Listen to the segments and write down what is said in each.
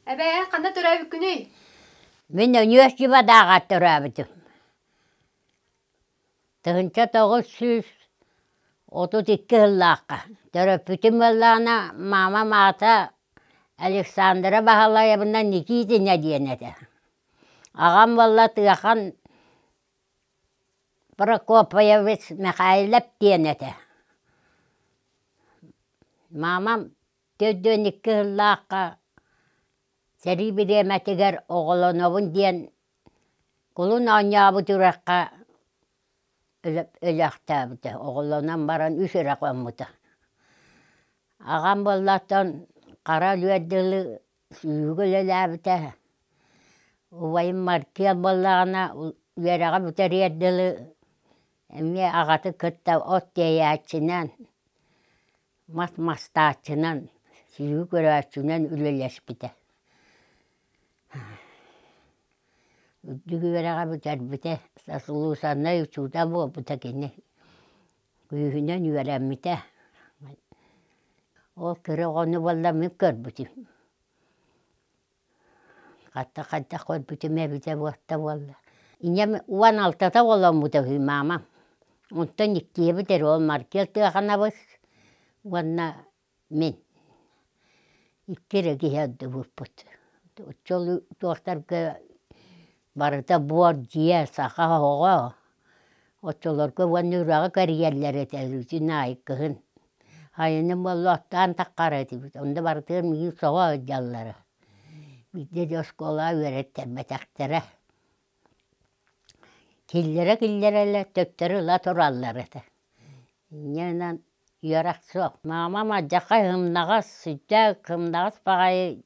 Эбээ, ханна төрөөбүккүнүй? Мин Өнүөс Дьыбадааҕар төрөөбүтүм. 1932 сыллаахха. Төрөппүтүм буоллаҕына маамам аата Александра Баһылайабына Никитина диэн этэ. Аҕам буолла Тыахан Прокопьевич Михайлов диэн этэ. Маамам 42 сыллаахха сэрии бириэмэтигэр оҕолонобун диэн кулун оонньообут үрэххэ өлөөхтөөбүтэ. Оҕолонон баран үс үрэх оммута. Аҕам буоллааттан хара өлүөр дылы сүүһүгэ үлэлээбитэ. Убайым Маркел буоллаҕына үөрэҕи бүтэриэр дылы эмиэ аҕатын кытта от тиэйээччинэн мас мастааччынан, сүүһү көрөөччүнэн үлэлэспитэ. Үрдүк үөрэҕи бүтэрбитэ, заслуженнай учуутал буолбута кини. Күүһүнэн үөрэммитэ. Ол кыра оҕону буолла мин көрбүтүм. Хата хайдах көрбүтүм эбитэ буолта буолла. Ийэм 16-та оҕоломмута үһү маамам. Онтон иккиэбит эрэ ол Маркел Тыаханабыс уонна мин. Икки эрэ киһи ордубуппут. Оччо туохтарга барыта буор дьиэ, саха оҕо. Оччолорго уонна үрэҕи кэрийэллэр этэ өрүүтүн аайы кыһын. Айанын буолла оттоон таххара этибит, онно барытыгар миигин соҕо сылдьаллара. Биирдэ дьэ оскуолаҕа үөрэттэрбэтэхтэрэ. Киллэрэ-киллэрэ төттөрү ыла тураллар этэ. Инньэ гынан үөрэх суох. Маамам алдьархай сымнаҕас, сүрдээх сымнаҕас баҕайы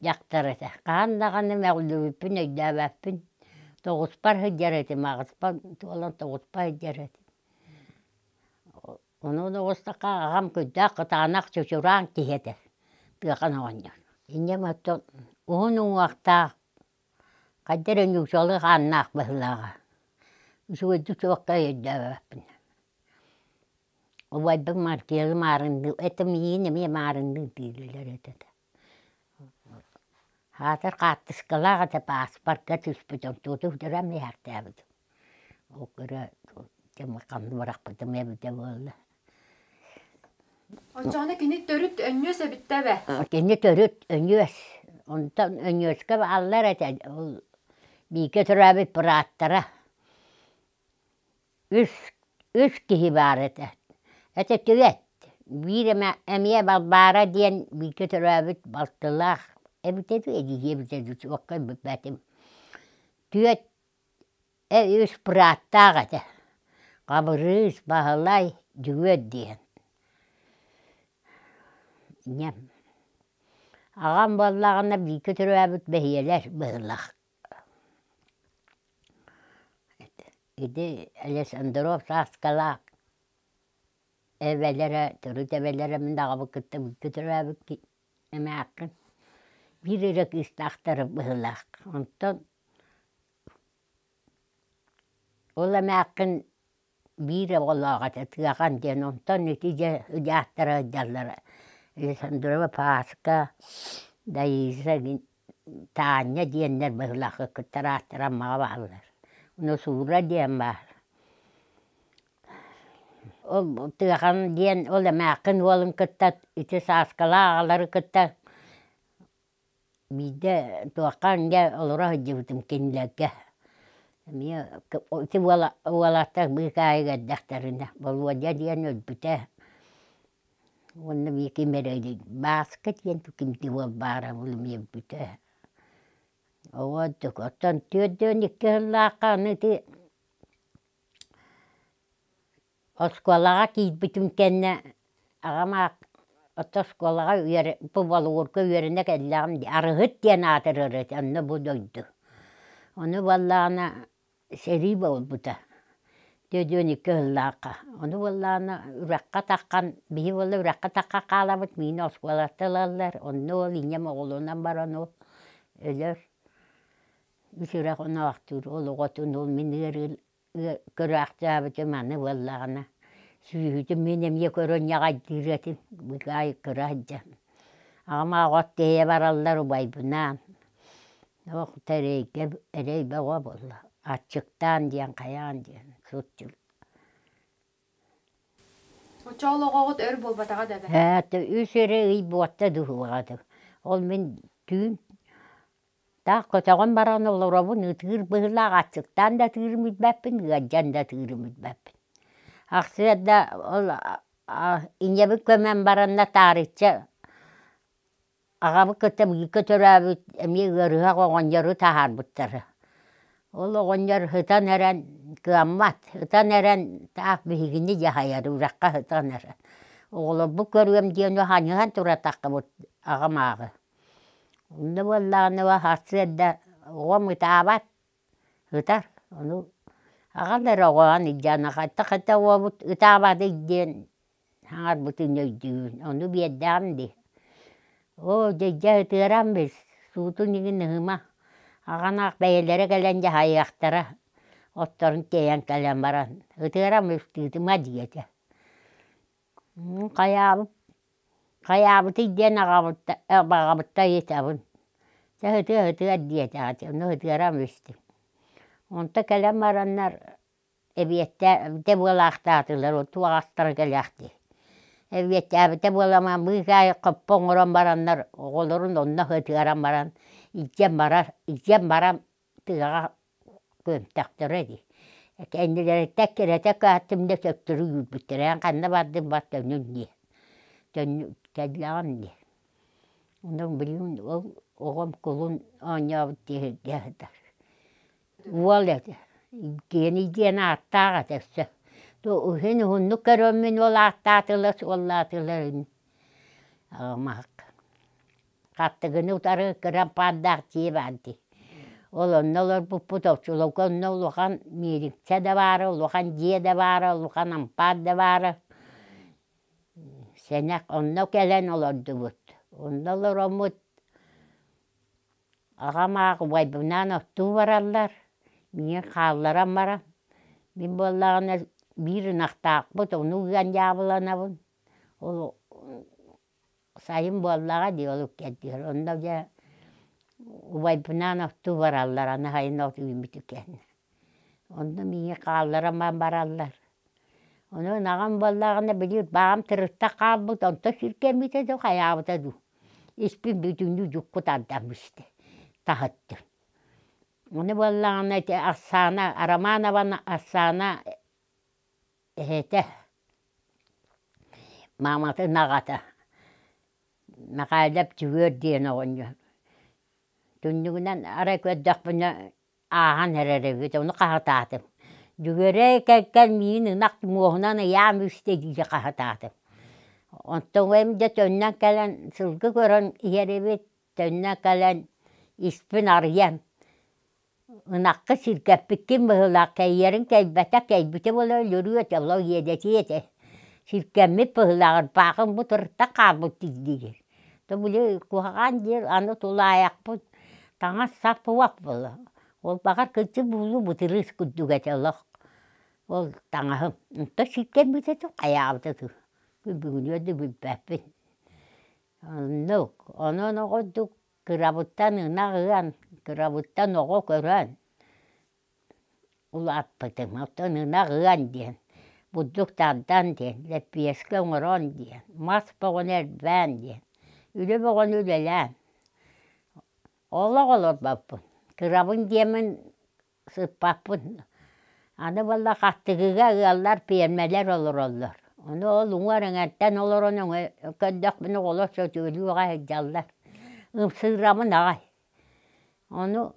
дьахтар этэ. Хаһан даҕаны мөҕүллүбүппүн өйдөөбөппүн. Тоҕуспар сылдьар этим, аҕыспар туолан тоҕуспар сылдьар этим. Ону оҕустахха аҕам кырдьаах кытаанах чучураан киһи этэ, Тыахан оҕонньор. Инньэ оттон уһун уҥуохтаах, хайда эрэ ньуучалыы хааннаах быһыылааҕа. Үчүгэйдик суохха өйдөөбөппүн. Убайбын Маркелы маарынныы, это миигин эмиэ маарынныы дииллэр этэ. Аатар хаартыскалаах этэ пааспарка түспүтүм, туоту сүтэрэн иһэртээбитим. Ол кыра ханна бырахпытым эбитэ буолла. Оччоҕуна кини төрүт өнньүөс эбиттэ эбэ? Кини төрүт өнньүөс. Онтон өнньүөскэ бааллар этэ ол бииргэ төрөөбүт бырааттара. Үс үс киһи баар этэ. Этэ түгэт, биир эмэ эмиэ Балбаара диэн бииргэ төрөөбүт балтылаах эбитэ дуу, эдьиийэ эбитэ дуу, суохха билбэтим. Түөрт үс бырааттаах этэ: Хабырыыс, Баһылай, Дьөгүөр диэн. Ийэм. Аҕам буоллаҕына бииргэ төрөөбүт бэһиэлэр быһыылаах. Ити Александров Сааскалаах эбэлэрэ, төрүт эбэлэрэ мин аҕабын кытта бииргэ төрөөбүт эмээххин биир эрэ кыыстаахтара быһыылаах. Онтон ол эмээххин биир оҕолоох этэ Тыахан диэн, онтон ити дьэ ыйаахтара сылдьаллара Александрова Пааска, Даиса Таанньа диэннэр быһыылаах кыттар ааттара Аммаҕа бааллар. Ону Суура диэн баар. Ол Тыахан диэн ол эмээххин уолун кытта ити Сааскалаах аҕалары кытта Биирдэ туохха дьэ олоро сылдьыбытым кинилэргэ. Эмиэ ити уолаттар быыкаайык эрдэхтэринэ Болуодьа диэн өлбүтэ. Уонна биир ким эрэ Бааска диэн кимти уол баара ол эмиэ өлбүтэ. Оҕо оттон 42 сыллаахха аны ити Оскуолаҕа киирбитим кэннэ аҕам аах оттон оскуолаҕа үөрэ бу Болугурга үөрэнэ кэллэҕим дии, Арыһыт диэн аатырар этэ онно бу дойду. Ону буоллаҕына сэрии буолбута 42 сыллаахха. Ону буоллаҕына үрэххэ таххан биһи буолла үрэххэ таххан хаалабыт, миигин оскуолаттан ылаллар, онно ол ийэм оҕолонон баран ол өлөр. Үс үрэх оноохтуур ол оҕотун ол мин ыарыы Көрөөхтөөбүтүм аны буоллаҕына сүүһүтүн мин эмиэ көрөн ньаҕайдыыр этим быгаай кыра сылдьан. Аҕам аах от тиэйэ бараллар убайбынаан. Ох, эрэйгэ эрэй бөҕө буолла. Аччыктаан диэн хайаан диэн сут дьыл. Оччоҕо оҕоҕут өр буолбатаҕа да эбэ? Ээ, үс эрэ ый буотта дыһыаҕа Ол мин түүн таах көтөҕөн баран олоробун ытыыр быһыылаах аччыктаан да ытыырым билбэппин, ыалдьан да ытыырым билбэппин. Ахсыарда ол ийэбит көмөн баранна таарычча Аҕабыт кытта бииргэ төрөөбүт эмиэ ыарыһах оҕонньору таһаарбыттара. Ол оҕонньор сытан эрэн кыаммат, сытан эрэн таах биһигини дьаһайар, үрэххэ сытан эрэн. Оҕолорбут көрүөм диэн анньыһан туратаххыбыт аҕам ааҕы. Онно буоллаҕына сарсыарда оҕом ытаабат, ытар. Ону аҕал эрэ оҕоһон илдьэн хайдах-хайдах оҕобут ытаабатый диэн Саҥарбытын өйдүүбүн, ону биэрдэҕим дии. Оо, дьэ ытыаран бил, суутун иҥин ыһыма, аҕанаах бэйэлэрэ кэлэн дьаһайыахтара, отторун тиэйэн кэлэн баран, ытыаран бил тыытыма диэтэ. Хайаабыт, хайаабытый диэн аҕабытта ыйытабын. Чэ ытыа ытыар диэтэҕэ, ону ытыаран бүстүм. Онто кэлэн бараннар Эбиэттээбитэ буолаахтаатылар, туох астара кэлээхтиэй. Эбиэттээбитэ буоламаан быыкаайы хоппо оҥорон бараннар оҕолорун онно сытыаран баран илдьэн барар, илдьэн баран тыаҕа көмтөхтөрө дии. Кэннилэриттэн эккирэтэ көһөттүм да төттөрү үүрбүттэрэ, эн ханна бардыҥ бар төннүн дии. Төннү кэллэҕим дии. Онон билигин ол оҕом кулун оонньообут диэһиргэ сытар. Уол этэ, Евгений диэн ааттаах этэ өссө. Иһин уһуннук көрөммүн ол ааттаатылар, суоллаатылар ини. Аҕамаһык. Хаттыгыны утары кырампаардаах дьиэ баар дии. Ол онно олорбуппут, оччолорго онно улахан миэлиҥсэ да баара, улахан дьиэ да баара, улахан ампаар да баара. Сэнэх онно кэлэн олордубут. Онно олороммут Аҕам аах убайбынаан оттуу бараллар, миигин хаалларан баран, мин буоллаҕына биир ынахтаахпыт, ону ыан дьаабыланабын. Ол сайын буоллаҕа дии ол иккэрдигэр. Онно дьэ убайбынаан оттуу бараллар, аны сайын от үүммүт кэннэ. Онно миигин хаалларан бараллар. Онон аҕам буоллаҕына били баҕам тырытта хаалбыт, онто сиргэммитэ дуу, хайаабыта дуу. Испин бүтүннүү дьукку тардан бистэ, таһыттым. Ону буоллаҕына ити Оксана Романовна Оксана эһэтэ, мааматын аҕата Михайлов Дьөгүөр диэн оҕонньор. Түннүгүнэн арай көрдөхпүнэ ааһан эрэр эбит, ону хаһытаатым. Дьүгүөрэй кэл миин ынах муоһунан ыйаан үстэ дии хаһытаатым. Онтон эм дьэ төннөн кэлэн сылгы көрөн иһэр эбит, төннөн кэлэн испин арыйан ынахха сиргэппиккин быһыылаах кэйиэрин кэйбэтэ кэйбитэ буола өлөрүө этэ, олох иэдэтиэ этэ. Сиргэммит быһыылаах ырбаахым бу тырытта хаалбыт диир. То били куһаҕан диир аны тулаайахпыт таҥас-сап суох буолла. Ол баҕар кырдьык буолуу бытырыыс курдук этэ олох. Ол таҥаһым. Онто сиргэммитэ дуу, хайаабыта дуу. Бүгүнүөр да билбэппин. Оннук. Онон оҕордук кырабыттан ынах ыан, кырабыттан оҕо көрөн Улааппытым, оттон ынах ыан диэн, бурдук тардан диэн, лэппиэскэ оҥорон диэн, мас бөҕөнү эрбээн диэн, үлэ бөҕөнү үлэлээн олох олорбоппун. Кырабын диэммин сыппаппын. Аны буолла хаттыгыга ыаллар, пиэрмэлэр олороллор. Ону ол уҥуор эҥэртэн олорон көрдөхпүнэ оҕолор сөтүөлүү аҕай сылдьаллар. Ымсыырабын аҕай. Ону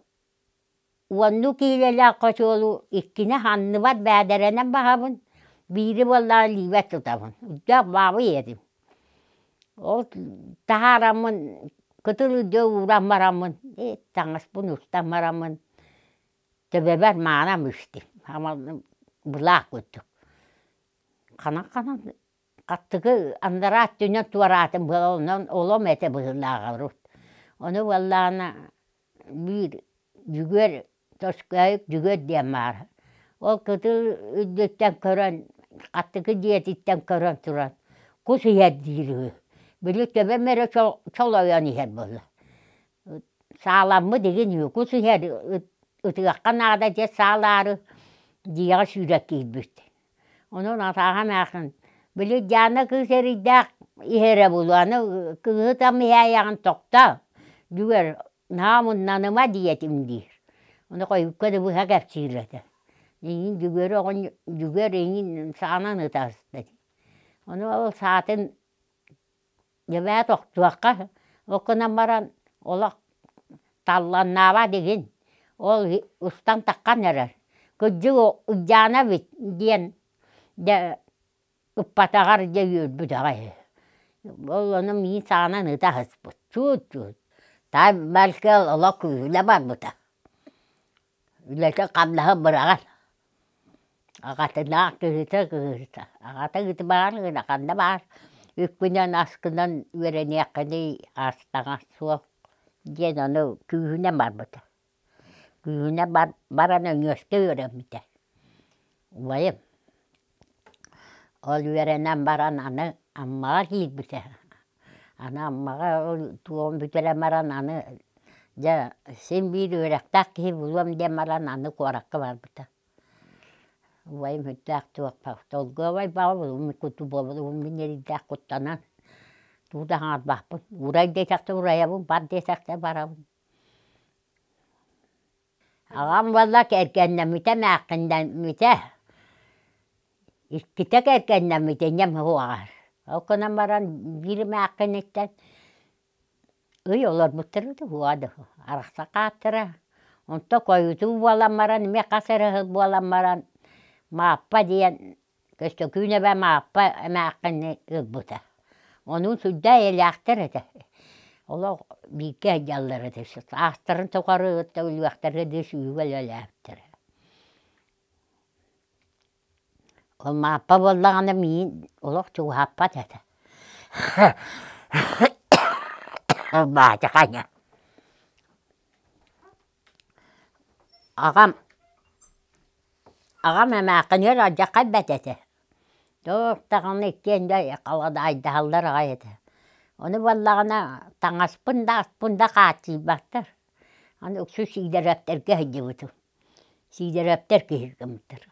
Уоннуу киилэлээх хочуолу иккини санныбар бээдэрэнэн баһабын, биири буоллаҕа илиибэр тутабын. Үрдээх баабый этим. Ол таһаараммын кытыл үрдүгэр ууран бараммын, таҥаспын устан бараммын төбөбөр маанан бүстүм. Былаах курдук. Ханан-ханан хаттыгы анараа өттүнэн туораатым буола онон олом этэ быһыылааҕа урут. Ону буоллаҕына биир Дьүгүөр Тоскоойук Дьүгүөр диэн баара. Ол кытыл үрдүттэн көрөн, хаттыгы дьиэтиттэн көрөн туран кус иһэр диир үһү. Били төбөм эрэ чолойон иһэр буолла. Сааламмыт игин үкус иһэр ытыахха наада дьэ саалаары дьиэҕэ сүүрэ киирбит. Онон атааҕа эмээхсин били Диана кыыс эрэйдээх иһэрэ буолуо, аны кыыһы там иһээйэҕин тохтоо, дьүгэр наһаа муннаныма диэтим диир. Ону хойукка да быһа кэпсиир этэ. Эйигин Дьүгүөрү оҕонньор Дьүгүөр эйигин саанан ытаста дии. Ону ол саатын Дьэбээ тохтуохха, ол гынан баран олох талланнаабат игин, ол устан таххан эрэр, кырдьык Ылдьаана эбит диэн дьэ ыппатаҕар дьэ үөрбүт аҕай үһү. Ол ону миин саҕанан ыта сыспыт, чуут-чуут. Таай Маркел олох күүһүлэ барбыта. Үлэтин хамнаһын быраҕан Аҕатынаах кыһыта кыһыта аҕата ыытымаҕар гына ханна баар үккүнэн аскынан үөрэниэххиний ас таҥас суох диэн ону күүһүнэн барбыта. Күүһүнэн баран Өҥүөскэ үөрэммитэ. Убайым ол үөрэнэн баран аны Аммаҕа киирбитэ. Аны Аммаҕа ол туоҕун бүтэрэн баран аны дьэ син биир үөрэхтээх киһи булуом диэн баран аны куоракка барбыта. Убайым сүрдээх туохпах долгуобай баҕа мин эрэйдээх куттанан тугу да хаҥарбаппын урай диэтэхтэ урайабын бар диэтэхтэ барабын Аҕам буолла кэргэннэммитэ эмээххиннэммитэ иккитэ кэргэннэммитэ ийэм уһуоҕар ол гынан баран биир эмээххиниттэн Ый олорбуттар эбитэ уһуоҕа да арахса хааттара. Онтон хойутуу буолан баран эмиэ хас эрэ сыл буолан баран Мааппа диэн Көстөкүүн эбэ Мааппа эмээххини ылбыта. Онуун сүрдээх эйэлээхтэр этэ. Олох бииргэ сылдьаллар этэ. Саастарын тухары кытта өлүөхтэрэ дии сүүрүгэ үлэлээбиттэрэ. Ол Мааппа буоллаҕына миигин олох чугаһаппат этэ. Баачаханя. Аҕам аҕам эмээххинигэр алдьархай бэрт этэ. Туох даҕаны иккиэн да халадаайдаһаллар аҕай этэ. Ону буоллаҕына таҥаспын да аспын да хааччыйбаттар. Аны үксү Сиидэрэптэргэ сылдьыбытым. Сиидэрэптэр киһиргэммиттэр.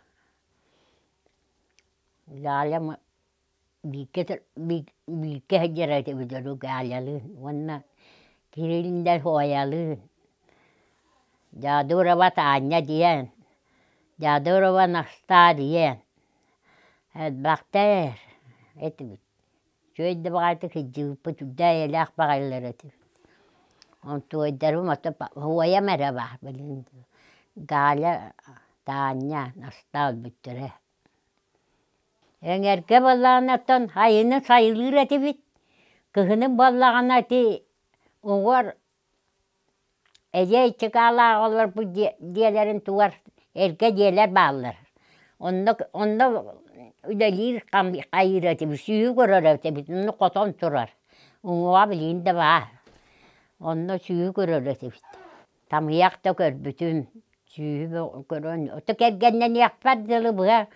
Галя бииргэ бииргэ сылдьар этибит өрүү Галялыын уонна Кириллэ Хоялыын, Дядурова Таня диэн, Дядурова Настаа диэн элбэхтэр этибит. Үчүгэй да баҕайытык сылдьыбыппыт, үрдэ эйэлээх баҕайылар этибит. Онтуойдарым ото уойам эрэ баар билигин Галя, Таня, Настаа өлбүттэрэ. Эҥэргэ буоллаҕына оттон сайыны сайылыыр этибит, кыһынын буоллаҕына ити уҥуор Эдьиэй Чыкаалаах олорбут дьиэлэрин тугар эргэ дьиэлэр бааллар. Онно онно үлэлиир хайыыр этибит, сүөһү көрөр этибит, онно хотон турар. Уҥуоҕа билигин да баар. Онно сүөһү көрөр этибит. Тамыйах да көрбүтүм, сүөһү көрөн, ото кэргэннэниэхпэр дылы быһа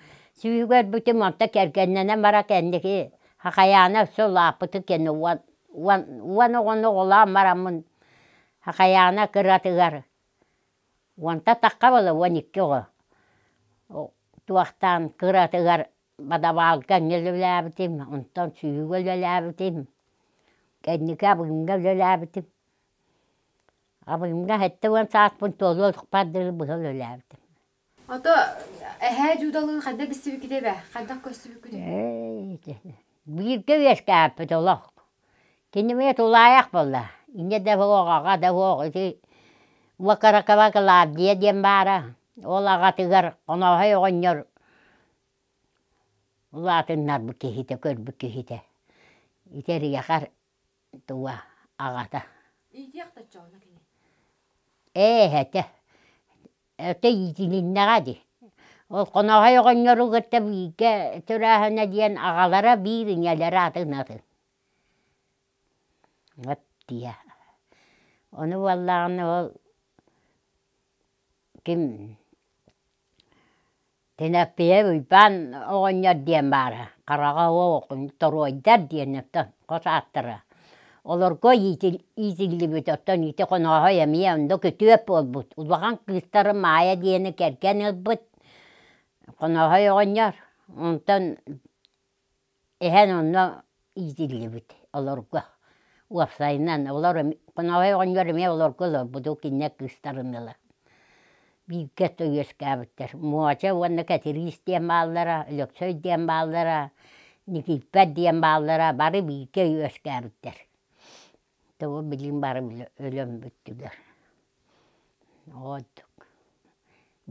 сүөһү көрбүтүм, онто кэргэннэнэн баран кэнники Хахайаана өссө улааппытын кэннэ уон уон оҕону оҕолоон бараммын Хахайаана кыратыгар уонта тахха буола 12 оҕо туохтаан кыратыгар бадабаалга эмиэ үлэлээбитим, онтон сүүһүгэ үлэлээбитим, кэнники Абыҥҥа үлэлээбитим. Абыҥҥа 70 сааспын туолуохпар дылы быһа үлэлээбитим. Ото эһээ дьуудалыын хайдах билсибиккитий эбээ? Хайдах көрсүбүккүтүй? Бииргэ үөскээппит олох. Кини эмиэ тулаайах буолла. Инньэ да суох, аҕа да суох. Ити Уокаракаба Клавдия диэн баара. Ол аҕатыгар Хонооһой оҕонньор улаатыннарбыт киһитэ, көрбүт киһитэ. Ити эриэхэр туга аҕата. Иитиэх да оччоҕуна кини. Ээ эһэтэ. Өтө иитилиннэҕэ дии. Ол Хонооһой оҕонньору кытта бииргэ төрөөһүнэ диэн аҕалара биир, ийэлэрэ атын атын. От дии. Ону буоллаҕына ол ким Тинэппийэ Уйбаан оҕонньор диэн баара, хараҕа уох торуойдар диэн оттон хос ааттара. Олорго иитиллибит оттон ити Хонооһой эмиэ онно күтүөт буолбут. Улахан кыыстарын Маайа диэни кэргэн ылбыт Хонооһой оҕонньор. Онтон Эһэн онно иитиллибит олорго уопсайынан олор Хонооһой оҕонньор эмиэ олорго олорбут ол кинилэр кыыстарын ыла бииргэ үөскээбиттэр Муоча уонна Кэтириис диэн бааллара, Өлөксөй диэн бааллара, Никииппэр диэн бааллара бары бииргэ үөскээбиттэр Тоҕо билигин бары өлөн бүттүлэр Оҕонньук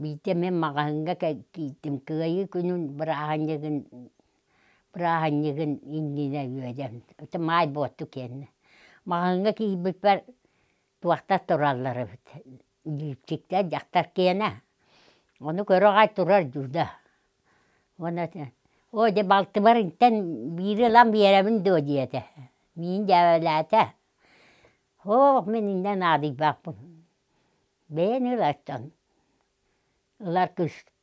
Биирдэ мин маҕаһыыҥҥа киирдим Кыайыы күнүн бырааһынньыгын бырааһынньыгын иннинэ үөдэн ити маай буоту киэннэ маҕаһыыҥҥа киирбиппэр туохтар тураллар эбит лиипчиктэр дьахтар киэнэ ону көрө аҕай турар Дьууда уонна оо дьэ балтыбар интэн биири ылан биэрэбин дуо диэтэ миин дьээбэлээтэ Һоох мин иннэ наадыйбаппын Бэйэҥ ыл оттон ылар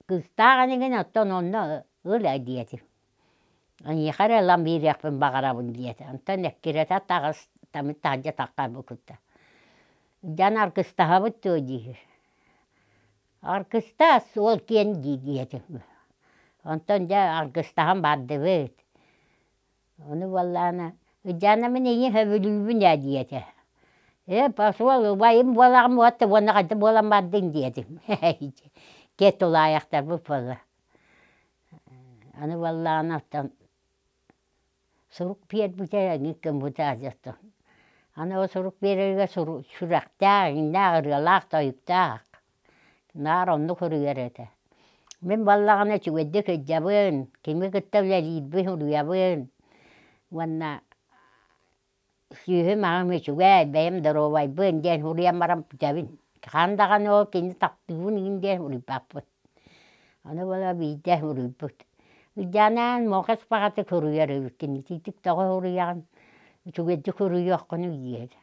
кыыстаах инигин оттон онно ыл ээ диэтим эйиэхэ эрэ ылан биэриэхпин баҕарабын диэтэ онтон эккирэтэ таҕыс таммыт таһырдьа таххарбыт кытта дьон аргыстаһабыт дуо диир аргыстаас уол киэн дии диэтим онтон дьэ аргыстаһан бардыбыт Ону буоллаҕына Ыдьаана мин эйиэхэ сөбүлүүбүн ээ диэтэ. Ээ пошел убайым буолаҕын уотта уонна хайда буолан бардыҥ диэтим. Киэ тулаайахтарбыт буолла. Аны буоллаҕына оттон сурук биэрбитэ эҥин гыммыта оттон. Аны ол сурук биэрэригэр сүрэхтээх, иҥнээх, ырыалаах-тойуктаах. Наар оннук суруйар этэ. Мин буоллаҕына үчүгэйдик сылдьабын, кими кытта үлэлиирбин суруйабын уонна сүүһүм аҕам үчүгэй, бэйэм доруобайбын диэн суруйан баран бүтэбин. Хаһан даҕаны ол кини таптыыбын игин диэн суруйбаппын. Аны буола биирдэ суруйбут. Ыдьаанаан муохас баҕатык суруйар эбиккин, итиитик тоҕо суруйаҕын, үчүгэйдик суруйуоххунуй диэтэ.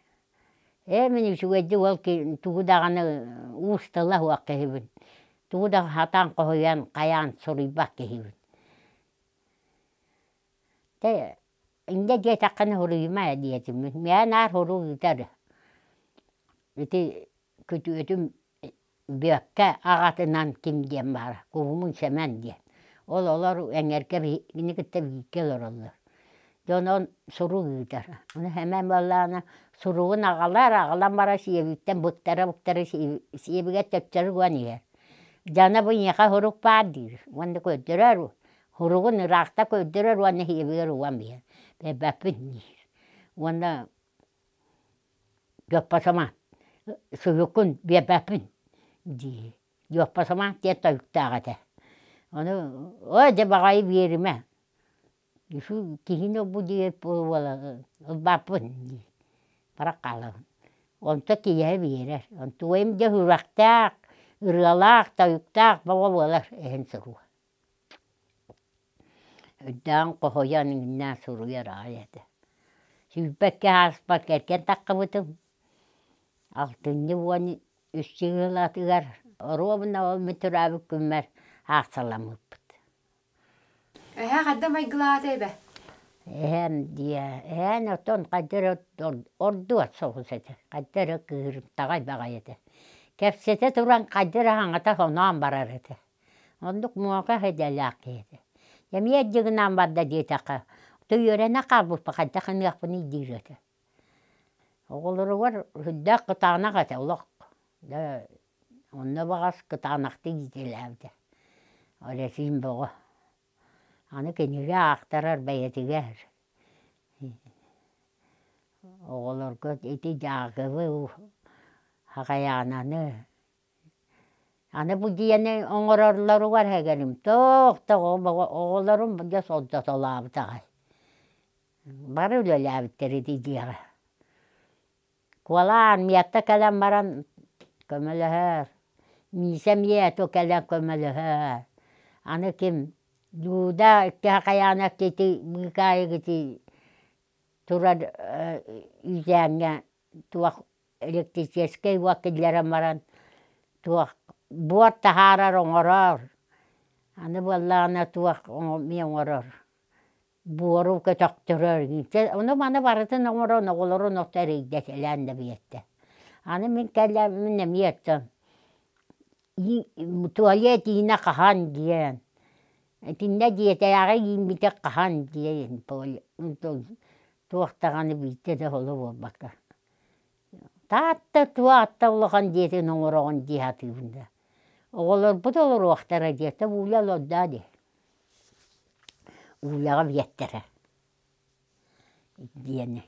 Ээ мин үчүгэйдик ол тугу даҕаны уус тыла суох киһибин, тугу да сатаан хоһуйан хайаан суруйбат киһибин. Тэ инньэ диэтэххинэ суруйума ээ диэтим мин, миэхэ наар сурук ыытар. Ити күтүөтүм Бүөккэ аҕатынан ким диэн баара, Куһумун Сэмэн диэн. Ол олор эҥэргэ кинини кытта бииргэ олороллор. Дьон он сурук ыытар. Ону Сэмэн буоллаҕына суругун аҕалар, аҕалан баран сиэбиттэн быктара-быктара сиэбигэр төттөрү уган иһэр. Дьоно бу эйиэхэ сурук баар диир уонна көрдөрөр, суругун ыраахта көрдөрөр уонна сиэбигэр уган биэрэр. Биэрбэппин диир. Уонна Дьоппосомаат суһуккун биэрбэппин дии. Дьоппосомаат диэн тойуктаах этэ. Ону оо дьэ баҕайы биэримэ киһини бу диэт буола ылбаппын дии баран хаалабын. Онто киэһэ биэрэр. Онтуойум дьэ сүрэхтээх, ырыалаах, тойуктаах бөҕө буолар эһэм суруга. Үрдээн хоһуйан иҥнээн суруйар аҕай этэ. Сүүрбэккэ ааспар кэргэн таххыбытым. Алтынньы 13 сыылатыгар оруобуна ол мин төрөөбүт күммэр аахсаламмыппыт. Эһээ хайда майгылаата эбэ? Эһээм диэ, эһээн оттон хайда эрэ ордуот соҕус этэ, хайда эрэ кыыһырымтаҕай баҕайы этэ. Кэпсэтэ туран хайда эрэ хаҥата хоноон барар этэ. Оннук муока идэлээх киһи этэ. Эмиэ дьыгынаан барда диэтэххэ, то үөрэнэ хаалбыппын хайдах гыныахпыный диир этэ. Оҕолоругар сүрдээх кытаанах этэ олох. Дьэ онно баҕас кытаанахтык иитэлээбитэ. Эрэсиим бөҕө. Аны кинигэ аахтарар бэйэтигэр. Оҕолорго ити Дьаакыбы, Хахайаананы Аны бу дьиэни оҥороллоругар эһэгэрим туох да оҕолорум дьэ сордотолообут аҕай. Бары үлэлээбиттэр ити дьиэҕэ. Куолаан миэхэ кэлэн баран көмөлөһөр, Миисэ эмиэ то кэлэн көмөлөһөр. Аны ким Люда икки хайаана ити быыкаайык ити турар үүтээҥҥэ туох электрическэй уот киллэрэн баран туох буор таһаарар оҥорор. Аны буоллаҕына туох эмиэ оҥорор, буору көтөхтөрөр. Ону-маны барытын оҥорон оҕолорун ото эрэйдэтэлээн да биэрдэ. Аны мин кэлэммин эмиэ оттон туалет иинэ хаһан диэн, итиннэ дьиэтээҕи ииммитэ хаһан диэн туох даҕаны биирдэ да соло буолбакка. Таатта туоатта улахан дьиэтин оҥороҕун дии сатыыбын да. Оҕолорбут олоруохтара диэтэ Уля олордоо дии. Уляҕа биэртэрэ диэни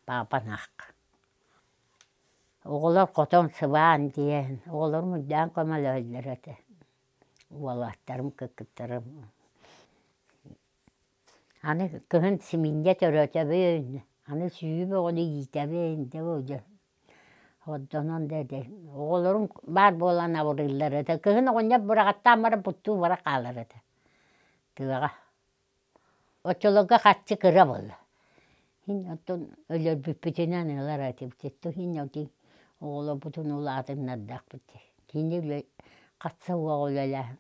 паапанаах. Оҕолор хотон сыбаан диэн, оҕолорум үрдээн көмөлөһөллөр этэ. Уолаттарым, кыргыттарым. Аны кыһын симиинньэ төрөтөбүн, аны сүүрүм оҕону иитэбин дьэ дьэ Онтонон да этэ оҕолорум баар буолан абырыыллар этэ. Кыһын оҕонньор быраҕаттаан баран путтуу бара хаалар этэ тыаҕа. Оччолорго харчы кыра буолла. Иһин оттон өлөрбүппүтүнэн ылар этибит. Иһин оҕолорбутун улаатыннардахпыт дии. Кини хас уоҕа үлэлээн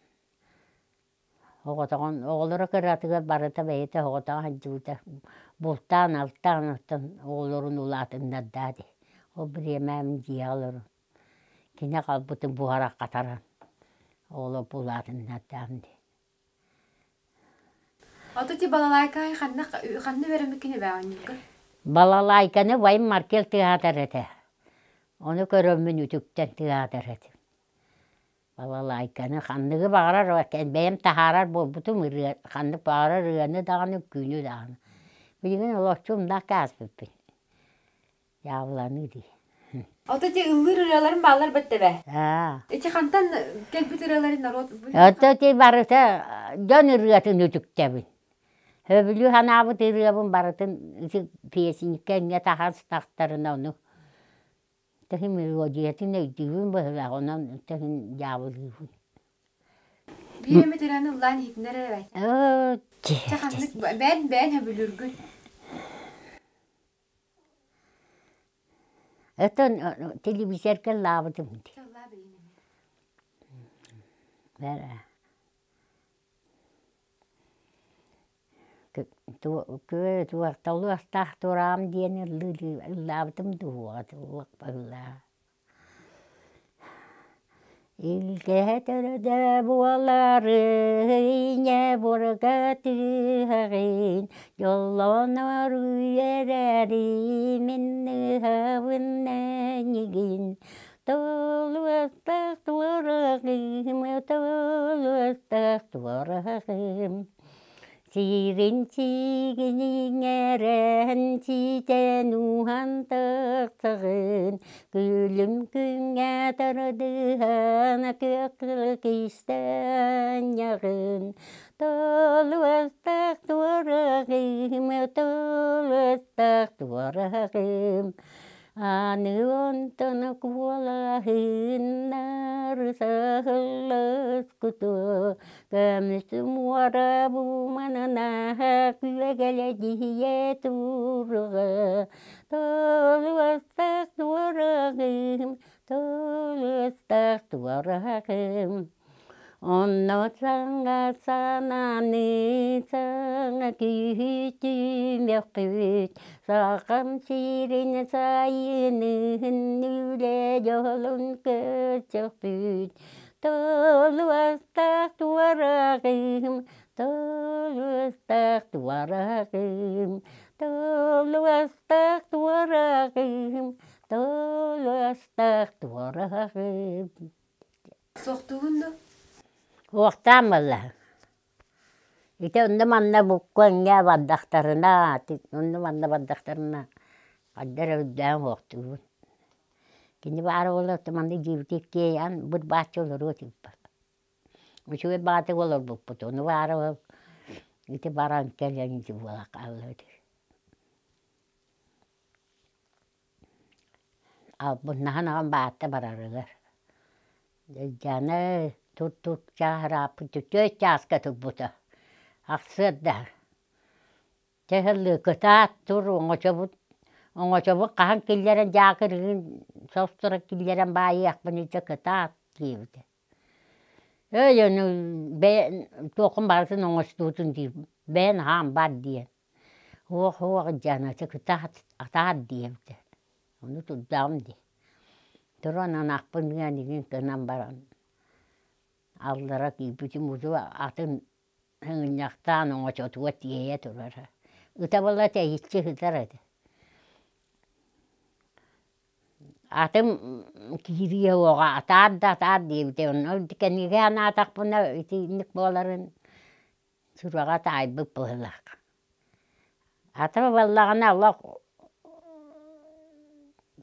Оҕотоҕун оҕолоро кыратыгар барыта бэйэтэ оҕотоҕо сылдьыбыта, бултаан-алтаан оттон оҕолорун улаатыннардаа дии. Ол бириэмэ мин дьиэҕэ олорон кини аҕалбытын буһара-хатаран оҕолорбун улаатыннардаам дии. Ото ти балалайкаҕа ханна ханна үөрэммиккин эбээ оонньуурга? Балалайканы убайым Маркел тыаһатар этэ. Ону көрөммүн үтүктэн тыаһатар этим. Балалайканы ханныгы баҕарар бэйэм таһаарар буолбутум ырыа ханнык баҕарар ырыаны даҕаны үҥкүүнү даҕаны. Билигин олоччу умнах ааспыппын. Дьаабыланыы дии. Ото ити ыллыыр ырыаларын бааллар бэттэ Аа. Ити хантан кэлбит ырыаларын норуот Ото ити барыта дьон ырыатын үтүктэбин. Сөбүлүү санаабыт ырыабын барытын ити песенникка эмиэ таһаастахтарына ону Тэһин мелодиятын өйдүүбүн быһыылаах, онон тэһин дьаабылыыбын. Биир эмит ырыаны ыллаан иһитиннэр эрэ Чэ ханнык бэйэн бэйэн сөбүлүүргүн. Оттон телевизорга ыллаабытым дии. Туохталыахтаах тураам диэн ыллаабытым дуу быһыылаах. Илгэ төрөдө буолары ийэ бурга түһэҕин, дьоллонор үөрэри мин ыһабын эйигин. Толуостах туораҕым, толуостах туораҕым Сиирин сиигин иҥэрэн, сиитэн ууһан тахсаҕын, Күлүм күҥҥэ тардыһан, кыакылык истэнньэҕин. Толуостах туораҕым, толуостах туораҕым, Аны онтон куолаһыннар саһыллыскуту Көмүс муора буманына күөгэлэдьиһийэ туруга Толуостах туораҕым, толуостах туораҕым Онно саҥа санааны саҥа күүһү түмүөхпүт, Сахам сирин сайынын үлэ дьолун көрсөхпүт. Толуостаах туораҕым, толуостаах туораҕым, толуостаах туораҕым, толуостаах туораҕым. Суохтуугун дуо? Суохтаан буолла. Ити онно-манна буккуоҥҥа бардахтарына, онно-манна бардахтарына хайда эрэ үрдээн суохтуубун. Кини баара буоллар манна дьиэбитигэр киэйэн быр-бааччы олоруо этибит. Үчүгэй баҕатык олорбуппут, ону баара ити баран кэлэн ити буола хаалла этэ. Албыннаһан аҕам баатта барарыгар Дьаана тур-тур чааһырааппыт түөрт чааска турбута ахсыарда чэ ыллыыкытаат тур оҥочобут оҥочобут хаһан киллэрэн дьаакырыгын состоро киллэрэн баайыахпын илдьэ кытаат диэбитэ. Эй, ону бэйэ туоххун барытын оҥостуутун диир, бэйэн аһаан бар диэн. Уох уох дьаната кытаат атаар диэбитэ. Ону турдаҕым дии. Туран ынахпын ыан игин гынан баран аллара киирбитим удьуо атын сыгынньахтаан оҥочотугар тиэйэ турара. Ыта буола тэйиччи сытар этэ. Атым киириэ уоҕа атаар да атаар диэбитэ онно кэнники санаатахпына итинник буоларын сүрэҕэ таайбыт быһыылаах. Ата буоллаҕына олох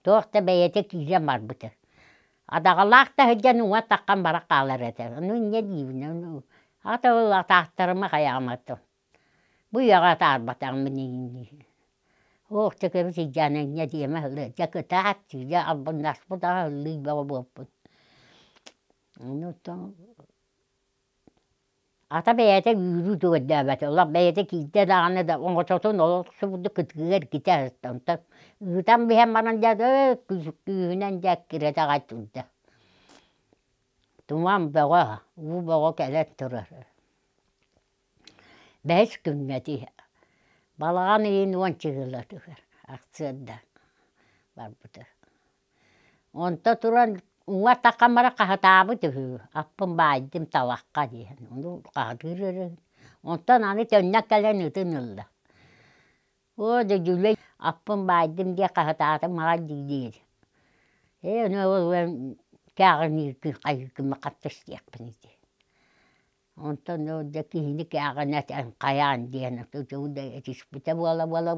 туох да бэйэтэ киирэн барбыта. Адаҕалаах да сылдьан уҥа таххан бара хаалар этэ. Ону инньэ диибин ону ата ол атаахтарыма хайааматым. Бу үйэҕэ атаарбатаҕым иннии. Ох, чэ кэбис илдьээн инньэ диэмэ ылы, дьэ кытаат, дьэ албыннаспыт аҕа ыллыы бөҕө буолпут. Ону оттон ата бэйэтэ үүрүү түгэрдээбэтэ, олох бэйэтэ киирдэ даҕаны да оҥочотун олох субурдук кытыыга эргитэ сытта. Онтон ыытан биһэн баран дьэ күүһүнэн дьэ эккирэтэ аҕай турда. Туман бөҕө, уу бөҕө кэлэн турар. Бэһис күҥҥэ ити балаҕан ыйын уон чыһыылатыгар ахсыарда барбыта. Онто туран уҥа таххан баран хаһытаабыт үһү, аппын баайдым талахха диэн, ону хаһытыыр эрэ. Онтон аны төннөн кэлэн ытын ылла. Оо, дьэ дьүлэй аппын баайдым диэн хаһытаатым аҕай дии-диир. Ээ ону ол кээҕинииргин хайыыргын хатта истиэхпин ити. Онтон ол дьэ киһини кээҕинэ хайаан диэн этиспитэ буола-буола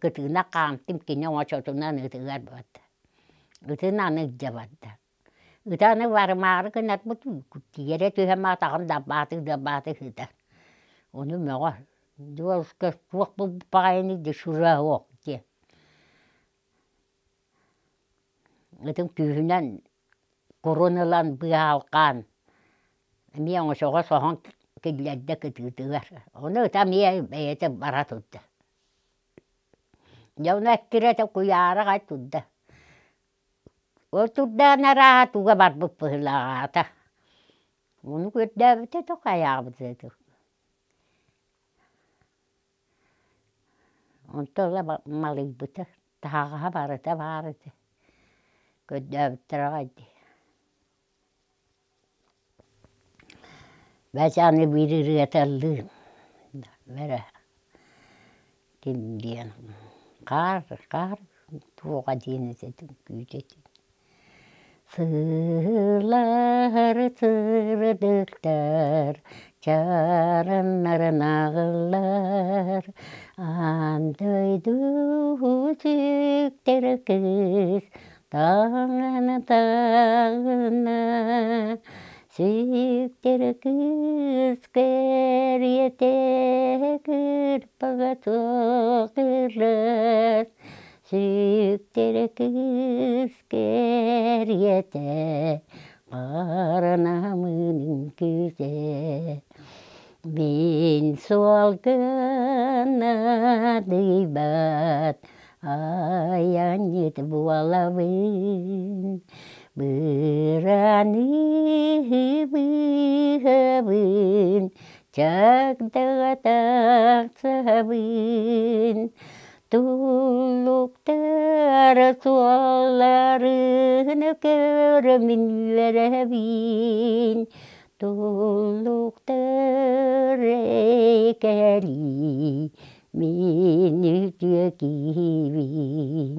кытыына хаамтым кини оҥочотунан ытыгар барда. Ытын аны илдьэ барда. Ыта аны барымаары гынарбыт тиэрэ түһэн атаҕын далбаатыы далбаатыы сытар. Ону мөҕөр: «Дуолуска туох баҕайыный да сүрэ суох» диэн. Ытым күүһүнэн курун ылан быаһалҕаан эмиэ оҥочоҕо соһон киллэрдэ кытыытыгар. Ону ыта эмиэ бэйэтэ бара турда. Дьэ ону эккирэтэ куйаара аҕай турда. Ол турдаҕына арааһа туга барбыт быһыылааҕа Ону көрдөөбүтэ да хайаабыта да Онто ыла малыйбыта, таһаҕаһа барыта баар этэ, көрдөөбүттэрэ аҕай дии. Бэс аны биир ырыата ыллыым бэрэ ким диэн хаар хаар туоҕа диэн этэ күүтэ Сыылар сырдыктар, чараннарын аҕыллар, аан дойду сүктэр кыыс таҥана таҕына, сүктэр кыыс кэриэтэ кырпаҕа суох ырыас, Сүктэр кыыс кэриэтэ харанамын үҥкүүтэ Мин суолгын адыйбат айанньыт буолабын Быраны быыһабын чагдаҕа тахсабын Туллуктар суолларын көрөммүн үөрэбин, Туллуктар кэлии мин үтүө киһибин.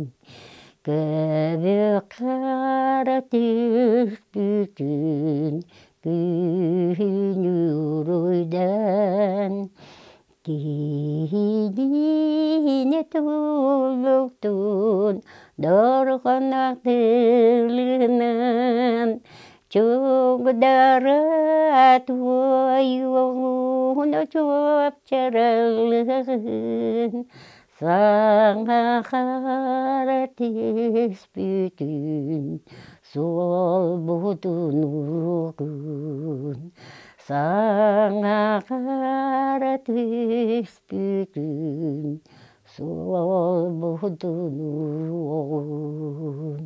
Көбүк хара түспүтүн күһүн уруйдан Киһилиини тулуктун дорҕонох тылынан чугдара туойуоҕун чуопчаралыһын саҥа хара түспүтүн суолбутун угун Саҥа хара түспүтүн суолбутун уоҕун.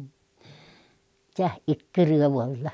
Чэ, икки ырыа буолла.